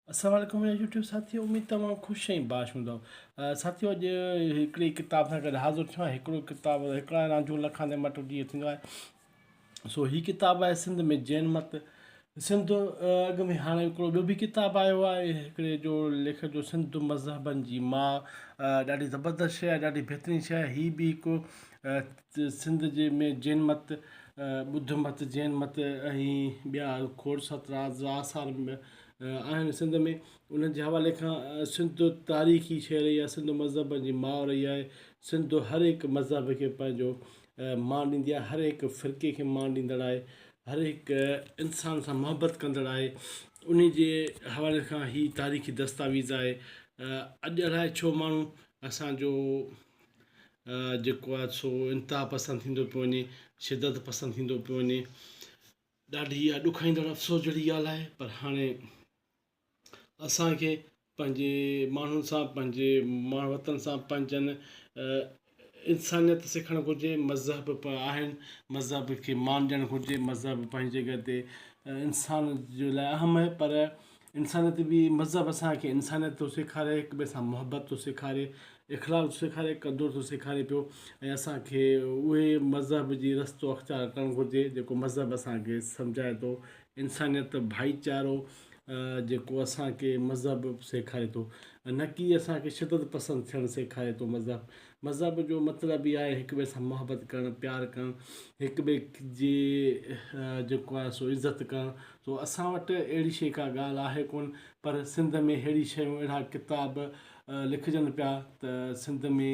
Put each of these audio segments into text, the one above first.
السلام عليڪم منهنجا يوٽيوب ساٿيو اميد توهان خوش ۽ باش هوندؤ ساٿيو اڄ هڪڙي ڪتاب سان گڏ حاضر ٿيو آهيان هڪڙو ڪتاب هڪڙا رانجهو لکان تي مٽ جيئن ٿيندو آهي سو هي ڪتاب آهي سنڌ ۾ جين مت سنڌ اڳ ۾ هاڻي هڪڙو ٻيو به ڪتاب آيو آهي هڪڙي جو ليکڪ جو سنڌ مذهبن جي ماء ڏاڍي زبردست شيء آهي ڏاڍي بهترين شيء آهي هي به هڪ سنڌ جي ۾ جين مت ٻڌ مت جين مت ۽ ٻيا کوڙ سترا آثار آهن سنڌ ۾ انهن جي حوالي کان سنڌ تاريخي شهر رهي آهي سنڌ مذهبن جي ماء رهي آهي سنڌ هر هڪ مذهب کي پنهنجو مان ڏيندي آهي هر هڪ فرقي کي مان ڏيندڙ آهي هر هڪ انسان سان محبت ڪندڙ آهي ان جي حوالي کان هي تاريخي دستاويز آهي اڄ الائي ڇو ماڻهو اسانجو جيڪو آهي سو انتها پسند ٿيندو پيو وڃي شدت پسند ٿيندو پيو وڃي ڏاڍي اها ڏکائيندڙ افسوس جهڙي ڳالهه آهي پر هاڻي اسان کي پنهنجي ماڻهن سان پنهنجي وطن سان پنهنجن انسانيت سکڻ گهرجي مذهب به آهن مذهب کي مان ڏيڻ گهرجي مذهب پنهنجي جڳهه تي انسان جي لاء اهم آهي پر انسانيت به مذهب اسان کي انسانيت ٿو سيکاري هڪ ٻئي سان محبت ٿو سيکاري اخلاق ٿو سيکاري قدر ٿو سيکاري پيو ۽ اسان کي اهي مذهب جي رستو اختيار ڪرڻ گهرجي جيڪو مذهب اسان کي سمجهائي ٿو انسانيت ڀائيچارو جيڪو اسان کي مذهب سيکاري ٿو نه ڪي اسان کي شدت پسند ٿيڻ سيکاري ٿو مذهب مذهب جو مطلب ئي آهي هڪ ٻئي سان محبت ڪرڻ پيار ڪرڻ هڪ ٻئي جي جيڪو آهي سو عزت ڪرڻ سو اسان وٽ اهڙي شيء ڪا ڳالهه آهي ڪونه پر سنڌ ۾ اهڙي شيون اهڙا ڪتاب لکجن پيا ته سنڌ ۾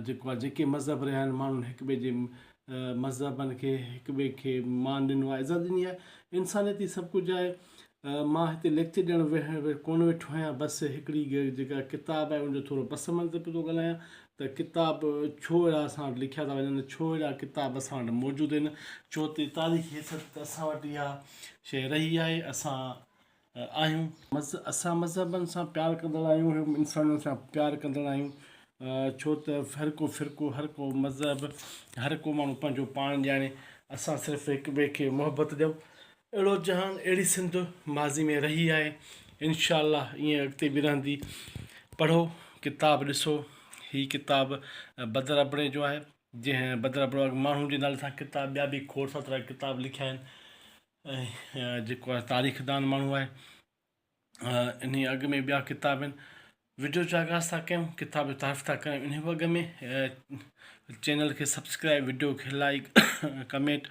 جيڪو آهي جيڪي مذهب رهيا آهن ماڻهن هڪ ٻئي جي مذهبن کي هڪ ٻئي کي مان ڏنو آهي عزت ڏني آهي انسانيت ئي سڀ ڪجهه آهي مان هتي ليڪچر ڏيڻ ڪونه ويٺو آهيان بس هڪڙي جيڪا ڪتاب آهي ان جو ٿورو پس منظر پيو ٿو ڳالهايان ته ڪتاب ڇو اهڙا اسان وٽ لکيا ٿا وڃن ڇو اهڙا ڪتاب اسان وٽ موجود آهن ڇو ته تاريخي حيثيت ته اسان وٽ اها شيء رهي آهي اسان آهيون. اسان مذهبن سان پيار ڪندڙ آهيون انسانن سان پيار ڪندڙ آهيون ڇو ته هر ڪو فرقو هر ڪو مذهب هر ڪو ماڻهو پنهنجو پاڻ ڄاڻي اسان صرف هڪ ٻئي کي محبت ڏيون اهڙو جهان اهڙي سنڌ ماضي ۾ رهي آهي انشاء الله ائين اڳتي به رهندي پڙهو ڪتاب ڏسو هي ڪتاب بدر ابڙي جو آهي جنهن بدر ابڙو ماڻهو جي نالي سان ڪتاب ٻيا به کوڙ ساترا ڪتاب لکيا آهن ۽ جيڪو آهي تاريخدان ماڻهو آهي انهي اڳ ۾ ٻيا ڪتاب آهن وڊيو جو آغاز ٿا ڪيون ڪتاب جو تعارف ٿا ڪريون انهي اڳ ۾ چينل کي سبسڪرائب وڊيو کي لائڪ ڪمينٽ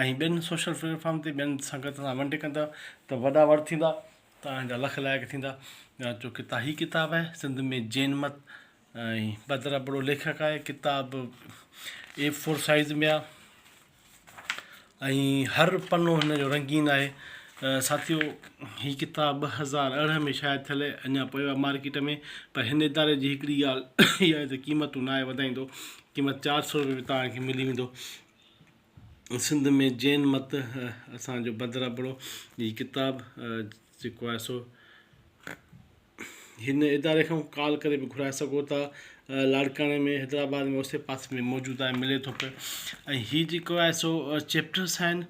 ۽ ٻين سوشل پليٽ فارم تي ٻين سنگت سان ونڊ ڪندا ته وڏا وڙ ٿيندا توهان جا لک لائق ٿيندا جو ڪتاب هي ڪتاب آهي سنڌ ۾ جين مت ۽ بدر ابڙو ليکڪ آهي ڪتاب اي فور سائز ۾ آهي ۽ هر پنو هن جو رنگين آهي. ساٿيو هي ڪتاب 2018 ۾ شايع ٿيل آهي اڃا پيو آهي مارڪيٽ ۾ پر هن اداري جي هڪڙي ڳالهه اها آهي ته قيمتون ناهي وڌائيندو قيمت 400 روپيه ۾ توهان کي ملي ويندو. سنڌ ۾ جين مت اسان جو بدر ابڙو هي ڪتاب جيڪو آهي سو هن اداري کان ڪال ڪري به گهرائي سگهو ٿا لاڙڪاڻي ۾ حيدرآباد ۾ اوسي پاسي ۾ موجود آهي ملي ٿو پيو ۽ هي جيڪو آهي سو چيپٽرس آهن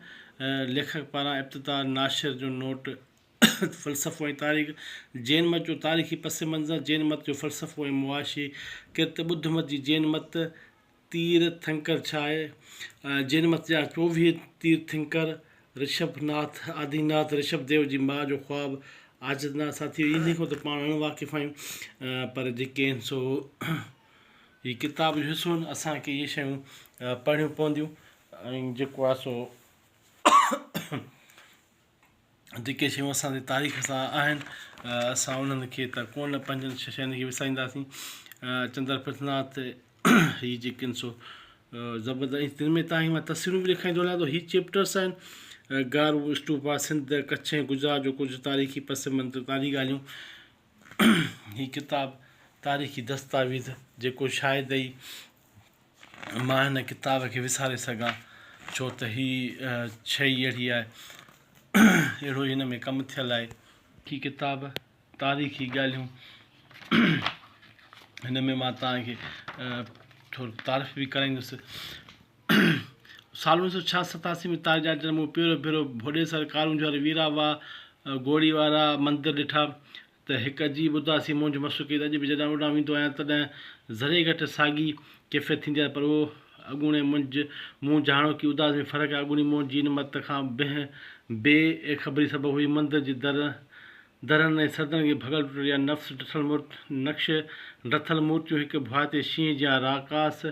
ليکڪ پاران ابتدا ناشر جو نوٽ فلسفو ۽ تاريخ جين مت جو تاريخي پس منظر جين مت جو فلسفو ۽ معاشي ڪرت ٻڌ مت جي جين مت تير ٿنڪر ڇا آهي؟ جين مت جا 24 تير ٿنڪر، رشڀ ناٿ، آدي ناٿ، رشڀ ديو جي ماء جو خواب، عاجز ناٿ ساٿيو انهي کان ته پاڻ اڻ واقف آهيون پر جيڪي آهن سو هي ڪتاب جو حصو آهن اسان کي اهي شيون پڙهڻيون پونديون ۽ جيڪو آهي سو جيڪي شيون اسان جي تاريخ سان آهن اسان انهن کي ته ڪونه پنهنجن شين کي وسارينداسين چندر پرٿناٿ هي جيڪي آهن سو زبردست تن ۾ تان مان تصويرون به ڏيکاريندو هلان ٿو هي چيپٽرس آهن گارو اسٽوپا سنڌ ڪڇ ۽ گجرات جو ڪجهه تاريخي پس منظر تاريخي ڳالهيون هي ڪتاب تاريخي دستاويز جيڪو شايد ئي مان هن ڪتاب کي وساري سگهان ڇو ته هي شيء ئي اهڙي آهي اهڙو ئي هن ۾ ڪم ٿيل آهي. هي ڪتاب تاريخي ڳالهيون هن ۾ مان توهان کي ٿورو تعارف به ڪرائيندس. سال 1986 87 ۾ تاريخ جا جنم پهريون ڀيرو ڀوڏيسر، ڪارونجهر، ويرا واهه، گوڙي وارا مندر ڏٺا ته هڪ عجيب اداسي مونجهه محسوس ڪئي ته اڄ به جڏهن اوڏانهن ويندو آهيان تڏهن ذري گهٽ ساڳي ڪيفيت ٿيندي آهي پر اهو اڳوڻي منجهه مونجهه هاڻوڪي اداسي ۾ فرق آهي. اڳوڻي مونجهه جين مت کان بنهه بي خبري سبب هئي. مندر جي در درن ۽ سردن کي ڀڳل ٽٽل يا نفس ڊٺل نقش ڊٿل مورتيون هڪ ڀوائتي شينهن جيان راڪاس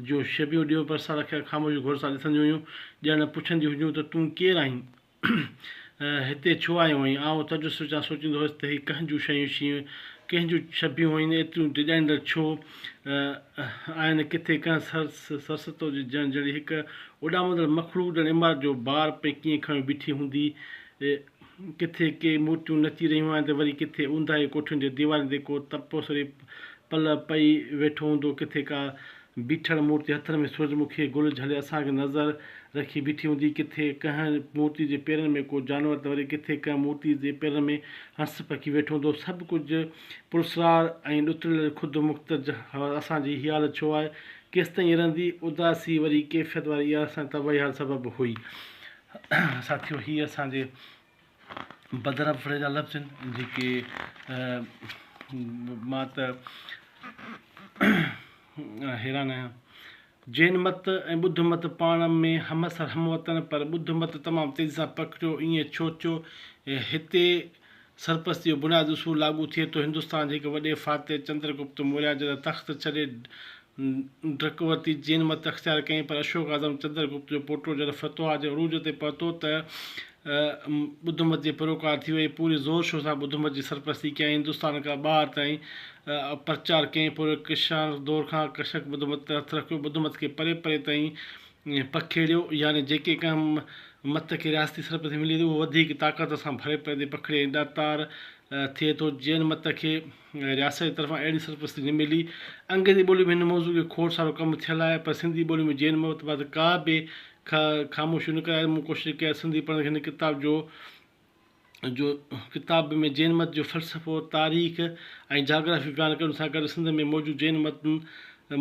جون شبيهون ڏيو پرسان رکيل خاموش غور سان ڏسنديون هيون ڄڻ پڇنديون هيون ته تون ڪير آهين؟ هتي ڇو آيو آهين؟ آئون تجسس وچان سوچيندو هوس ته هي ڪنهن جون شيون شينهن ڪنهن جون شبيهون آهن، ايتريون ڊيڄاريندڙ ڇو آهن؟ ڪٿي ڪنهن سرستو جي جهڙي هڪ اڏامندڙ مخلوق ڄڻ عمارت جو بار پئي ڪيئن کنيو بيٺي هوندي؟ ڪٿي ڪي مورتيون نچي رهيون آهن ته وري ڪٿي اونداهي ڪوٺين جي ديوارن تي ڪو تپوسري پلئه پئي ويٺو هوندو، ڪٿي ڪا بيٺل مورتي هٿن ۾ سورج مکيء گل جهلي اسان کي نظر رکي بيٺي هوندي. ڪٿي ڪنهن مورتيء جي پيرن ۾ ڪو جانور ته وري ڪٿي ڪنهن مورتيء جي پيرن ۾ هنس پکي ويٺو هوندو. سڀ ڪجهه پراسرار ۽ ڏتڙيل خود مختار اسان جي هيء حالت ڇو آهي؟ ڪيستائين رهندي؟ اداسيء وري ڪيفيت واري اها اسان جي طبعي حالت سبب هئي. ساٿيو هي اسان جي بدر ابڙي جا لفظ آهن جيڪي مان ته حيران آهيان. جين مت ۽ ٻڌ مت پاڻ ۾ همعصر هم وطن پر ٻڌ مت تمام تيزي سان پکڙيو ائين ڇو ٿيو؟ هتي سرپرستي جو بنيادي اصول لاڳو ٿئي ٿو. هندستان جي هڪ وڏي فاتح چندر گپت موريا جڏهن تخت ڇڏي ڊڪ ورتي، جين مت اختيار ڪيائين، پر اشوڪ اعظم چندر گپت جو پوٽو جڏهن فتوحات جي عروج تي پهتو ته ٻڌ مت جي پيروڪار ٿي ويو ۽ پوري زور شور سان ٻڌ مت جي سرپرستي ڪيائين. هندستان کان ٻاهر تائين پرچار ڪيائين. پوء ڪشان دور کان ڪشڪ ٻڌ مت تي هٿ رکيو، ٻڌ مت کي پري پري تائين پکيڙيو، يعني جيڪي ڪنهن مت کي رياستي سرپرستي ملي ٿي، اهو وڌيڪ طاقت سان ڀري پوندي پکڙي ۽ ڏاتار ٿئي ٿو. جين مت کي رياست جي طرفان اهڙي سرپرستي نه ملي. انگريزي ٻولي ۾ هن موضوع کي کوڙ سارو ڪم ٿيل آهي، پر سنڌي ٻولي ۾ جين مت بابت ڪا به خاموشي نه ڪئي آهي. مون ڪوشش ڪئي آهي سنڌي پڙهندڙن کي هن ڪتاب جو جو ڪتاب ۾ جين مت جو فلسفو، تاريخ ۽ جاگرافي بيان ڪرڻ سان گڏ سنڌ ۾ موجود جين مت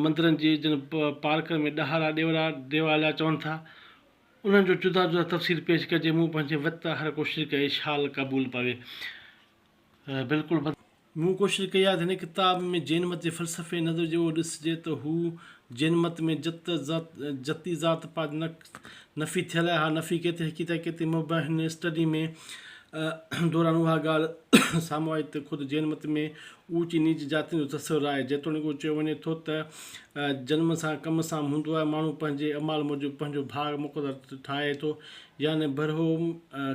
مندرن جي جن پارڪر ۾ ڏهارا ڏيورا ديواليا چون ٿا، انهن جو جدا جدا تفصيل پيش ڪجي. مون پنهنجي وت آهر ڪوشش ڪئي، شال قبول پوي. بلڪل. مون ڪوشش ڪئي آهي ته هن ڪتاب ۾ جين مت جي فلسفي ۽ نظريي جو اهو ڏسجي ته هو جين مت ۾ جت جتي ذات پات نفي ٿيل آهي. اها نفي ڪيتري حقيقت آهي ڪيتري مبهم. هن اسٽڊي ۾ دوران اها ڳالهه سامهون آئي ته خود جين مت ۾ اوچ ۽ نيچ جاتين جو تصور آهي. جيتوڻيڪ اهو چيو وڃي ٿو ته جنم سان ڪم سان هوندو آهي، ماڻهو پنهنجي اعمال موجب پنهنجو ڀاڳ مقدر ٺاهي ٿو يعني برهم،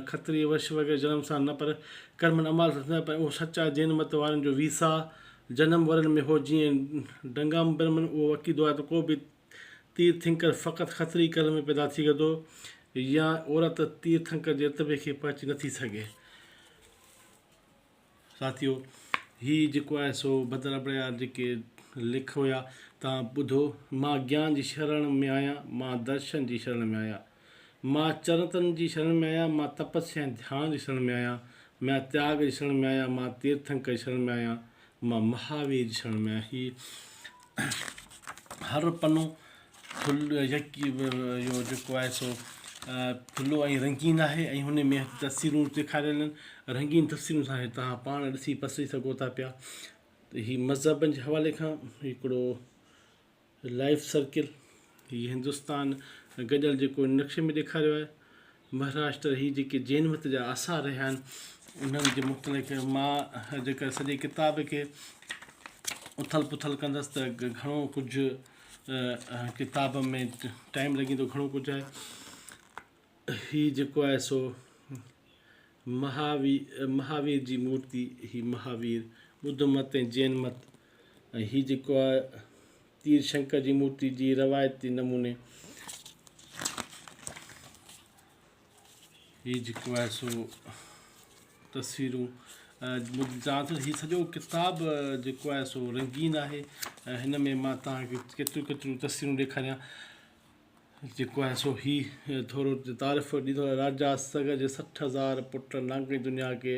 کتري، وئش وغيره جنم سان نه پر ڪرمن اعمال سان ٿيندا پر اهو سچ آهي جين مت وارن جو ويساهه جنم ورن ۾ هو جيئن ڊنگام برهمن اهو عقيدو آهي ته ڪو به تيرٿنڪر فقط کتري ڪرم ۾ پيدا ٿي سگهندو يا عورت تيرٿنڪر جي رتبي کي پهچي نٿي سگهي. ساٿيو هي جيڪو آهي سو بدر ابڙي جا جيڪي لک هيا تان ٻڌو مان گيان جي شرڻ ۾ آهيان مان درشن جي شرڻ ۾ آهيان مان چرتن جي شرڻ ۾ آهيان مان تپسيا ۽ ڌيان جي شرڻ ۾ آهيان مان تياڳ جي شرڻ ۾ آهيان مان تيرٿنڪر جي شرڻ ۾ آهيان مان مهاوير جي شرڻ ۾ آهيان هي هر پنو ٿلهه اهو جيڪو آهي سو ٿلهو ۽ رنگين آهي ۽ هن ۾ تصويرون ڏيکاريل آهن رنگين تصويرن سان توهان پاڻ ڏسي پسي سگهو ٿا پيا ته هي مذهبن جي حوالي کان هڪڙو لائف سرڪل هي هندستان گڏيل جيڪو نقشي ۾ ڏيکاريو آهي مهاراشٽر هي جيڪي جين مت جا آثار رهيا آهن انهن جي متعلق مان جيڪر سڄي ڪتاب کي اٿل پٿل ڪندس ته گهڻو ڪجهه ڪتاب ۾ ٽائيم لڳي ٿو گهڻو ڪجهه آهي هي جيڪو آهي سو مهاوي مهاوير جي مورتي هي مهاوير ٻڌ مت ۽ جين مت ۽ هي جيڪو آهي تير شنڪر جي مورتي جي روايتي نموني هي جيڪو آهي سو تصويرون چوان ٿو هي سڄو ڪتاب جيڪو آهي سو رنگين آهي ۽ هن ۾ مان توهان کي ڪيتريون ڪيتريون تصويرون ڏيکاريان جيڪو آهي سو هي ٿورو تعارف ڏيندو راجا سگر جي 60,000 پٽ نانگڻي دنيا کي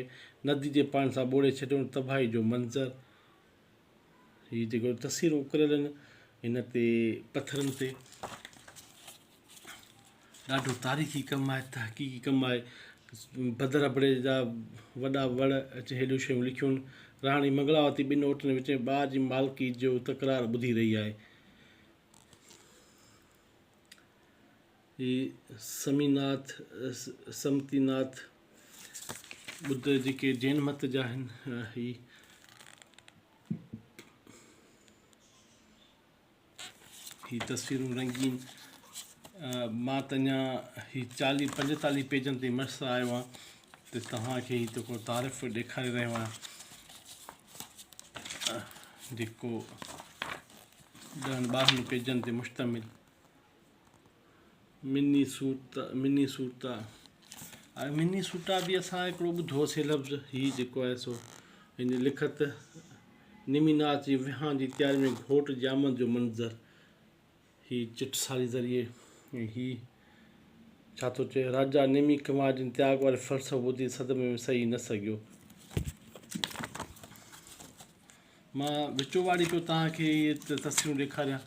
ندي جي پاڻي سان ٻوڙي ڇڏيو تباهي جو منظر هي جيڪو تصويرون اڪريل آهن هن تي پٿرن تي ڏاڍو تاريخي ڪم آهي تحقيقي ڪم آهي. بدر ابڙي جا وڏا وڙ اچي هيڏيون شيون لکيون. راڻي منگلاوتي ٻن عورتن وچ ۾ ٻار جي مالڪي جو تڪرار ٻڌي رهي آهي. هي سميناٿ، سمتيناٿ، ٻڌ جيڪي جين مت جا آهن هي. هي تصويرون رنگين مان ته اڃا هي چاليهه پنجيتاليهه پيجن تي مس آيو آهيان ته توهان کي هي جيڪو تعارف ڏيکاري رهيو آهيان جيڪو ڏهن ٻارهن پيجن تي مشتمل مني سوٽا مني سوٽا ۽ مني سوٽا به اسان هڪڙو ٻڌو سي لفظ هي جيڪو آهي سو هن جي لکت نمي ناچ جي وهانء جي تياري ۾ گهوٽ جي آمد جو منظر هي چٽسالي ذريعي ۽ هي ڇا ٿو چئي راجا نمي ڪمار جن تياڳ واري فلسفو ٻڌي صدمي ۾ سهي نه سگهيو. مان وچو واڙي پيو توهان کي اهي تصويرون ڏيکاريان.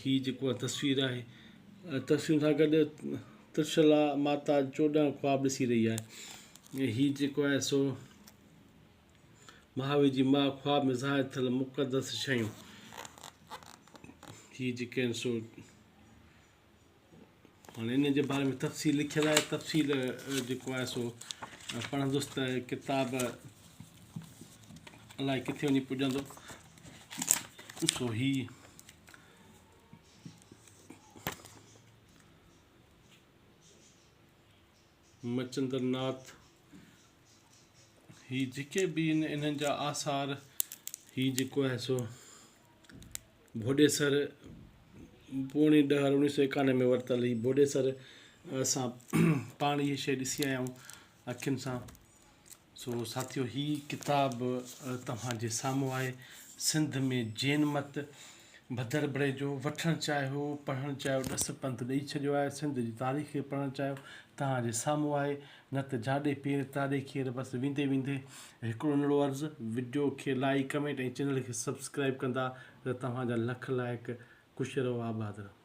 هي جيڪو تصوير آهي تصوير سان گڏ ترشلا ماتا 14 خواب ڏسي رهي آهي هي جيڪو آهي سو مهاوير جي ماء خواب ۾ ظاهر ٿيل مقدس شيون هي جيڪي آهن سو هاڻي ان جي باري ۾ تفصيل لکيل آهي تفصيل جيڪو آهي سو پڙهندس ته ڪتاب الائي ڪٿي وڃي پڄندو سو هي مچندر ناٿ هي جيڪي به آهن انهن جا آثار هي جيڪو آهي سو ڀوڏيسر پوڻي ڏهر 1991 ۾ ورتل هي ڀوڏيسر اسان پاڻ هي شيء ڏسي آيا آهيون اکين سان سو ساٿيو هي ڪتاب توهان جي سامهون آهي سنڌ ۾ جين مت بدر بڙيجو وٺڻ چاهيو پڙهڻ چاهيو ڏس پنڌ ڏئي ڇڏيو آهي سنڌ جي تاريخ کي پڙهڻ چاهيو توهان جي سامهون آهي نه ته جاڏي پير تاڏي کير بس ويندي ويندي هڪڙو ننڍڙو عرض وڊيو کي لائيڪ ڪمينٽ ۽ چينل کي سبسڪرائب ڪندا ته توهان جا لک لائق خوش رهو آباد رهو.